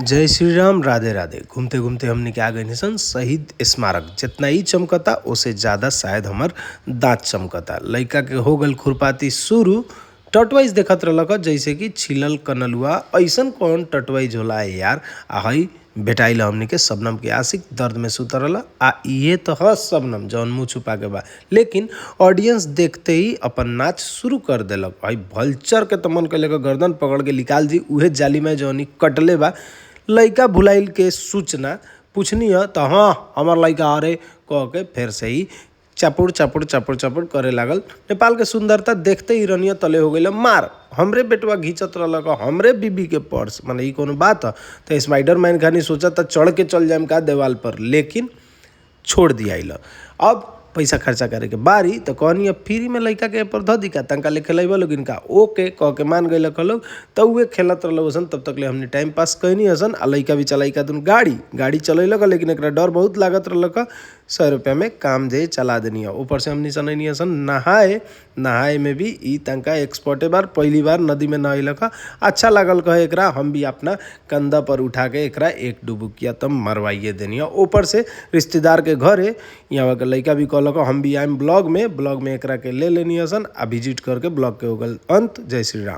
जय श्री राम, राधे राधे। घूमते घूमते हमनी के आ गइनी सन शहीद स्मारक। जितना ई चमकता ओसे ज्यादा शायद हमर दांत चमकता। लइका के हो गइल खुरपाती शुरू। टटवाइज देखत रहलक जैसे कि छिलल कनलुआ ऐसन कौन टटवाइज होला यार। आ हई भेटाइल हमनी के शबनम के आशिक दर्द में सुतल रहल आ इहे त ह शबनम जौन मुंह छुपा के बा। लेकिन ऑडियंस देखते ही अपन नाच शुरू कर देलक। हई भल्चर के त मन कइलक गर्दन पकड़ के निकाल दी उहे जाली में जौन ई कटले बा। लइका भुलाइल के सूचना पूछनी ह त हाँ हमर लइका अरे कह के फेर से ही चापुड़ चापुड़ चापुड़ चापुड़ करे लागल। नेपाल के सुंदरता देखते ही रनिया तले हो गइल मार। हमरे बेटवा घिंचत रहलक हमरे बीबी के पर्स, माने ई कोनो बात ह त स्पाइडर मैन खानी सोचता चढ़ के चल जाएम का देवाल पर, लेकिन छोड़ दियाइल। अब पैसा खर्चा करे के बारी त कहनी अब फ्री में लइका के पर ध दी का तनका ले खेलैबा लोगिन का ओके कह के मान गइलक लोग त उहे खेलत रहल हसन। तब तक ले हमनी टाइम पास कैनी हसन आ लइका भी चलाई का दुन गाड़ी गाड़ी चलैलक, लेकिन एकरा डर बहुत लागत रहलक। 100 रुपया में काम जे चला देनी है। ऊपर से हमनी सनैनी हसन नहाए, नहाए में भी ई तनका एक्सपर्टे बार पहली बार नदी में नहैलक, अच्छा लागल कहे एकरा। हम भी अपना कंधा पर उठा के एकरा एक डुबुकिया त मरवाइए देनी है। ऊपर से रिश्तेदार के घरे यहाँ के लइका भी कहलक हम भी आएम ब्लॉग में, ब्लॉग में एकरा के ले लेनी हसन आ विजिट करके ब्लॉग के हो गल अंत। जय श्री राम।